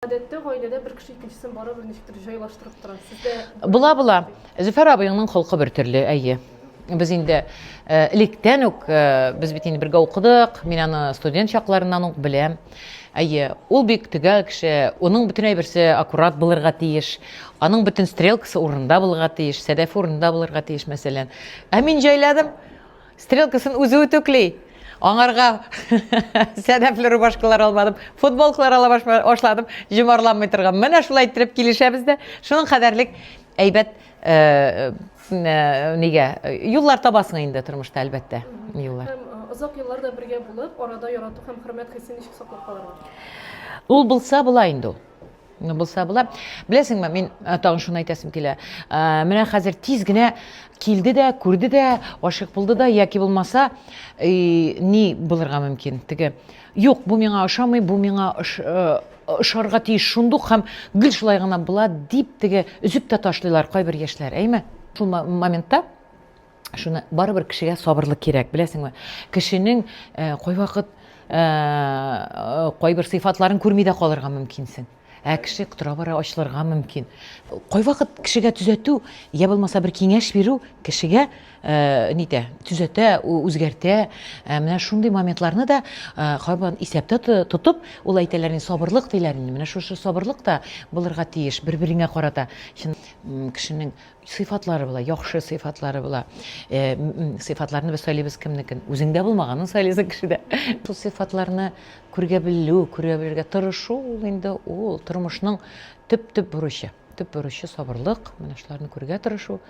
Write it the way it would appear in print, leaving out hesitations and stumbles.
Гадәттә гаиләдә бер кеше икенчесен барыбер ничектер җайлаштырып тора. Сездә Була, була. Зөфәр абыеңның холкы бер төрле, әйе. Без инде э, электән үк э, без бит инде бергә укыдык, мин аны студент чакларыннан ук беләм. Әйе, ул бик төгәл кеше, уның бөтен әйберсе аккурат булырга тиеш, аның бөтен стрелкасы урында булырга тиеш, сәдәфе урында булырга тиеш, мәсәлән. Ә мин җайладым. Стрелкасын үзе үтүкли. Аңарга сәдәфле рубашкалар алмадым, футболкалар ала башладым, җомарланмый торган. Менә шулай иттереп килешәбез дә, шуның кадәрлек әйбәт э, э, нигә юллар табасың инде тормышта, әлбәттә, юллар. Һәм э, озак еллар да бергә булып, арада ярату һәм хөрмәт хисе ничек саклап калырга? Ул булса була инде ул. Ну, булса була. Беләсеңме, мин э, тагын шуны әйтәсем килә. Э, менә хәзер тиз генә килде дә, күрде дә, гашыйк булды да, яки булмаса, ни булырга мөмкин? Теге, юк, бу миңа ошамый, бу миңа э, ошарга тиеш шундук һәм гел шулай гына була дип теге өзеп тә ташлыйлар кайбер яшьләр, әйме? Шул моментта шуны барыбер кешегә сабырлык кирәк, беләсеңме? Кешенең кайвакыт кайбер сыйфатларын күрми дә калырга мөмкинсең. Ә кеше тора-бара ачылырга мөмкин. Кайвакыт кешегә төзәтү, я булмаса бер киңәш бирү кешегә э, нитә, төзәтә, үзгәртә. Ә, менә шундый моментларны да э, кайвакыт исәптә тотып, ул әйтәләр инде, сабырлык диләр инде. Менә шушы сабырлык та булырга тиеш бер-береңә карата. Чын кешенең Сыйфатлары була, яхшы сыйфатлары була. Э, сыйфатларны без сайлыйбыз кемнекен? Үзеңдә булмаганын сайлыйсың кешедә. Шул сыйфатларны күргә белү, күрә белергә тырышу ул инде ул тормышның төп-төп бурычы. Төп бурычы сабырлык, менә шуларны күрергә тырышу.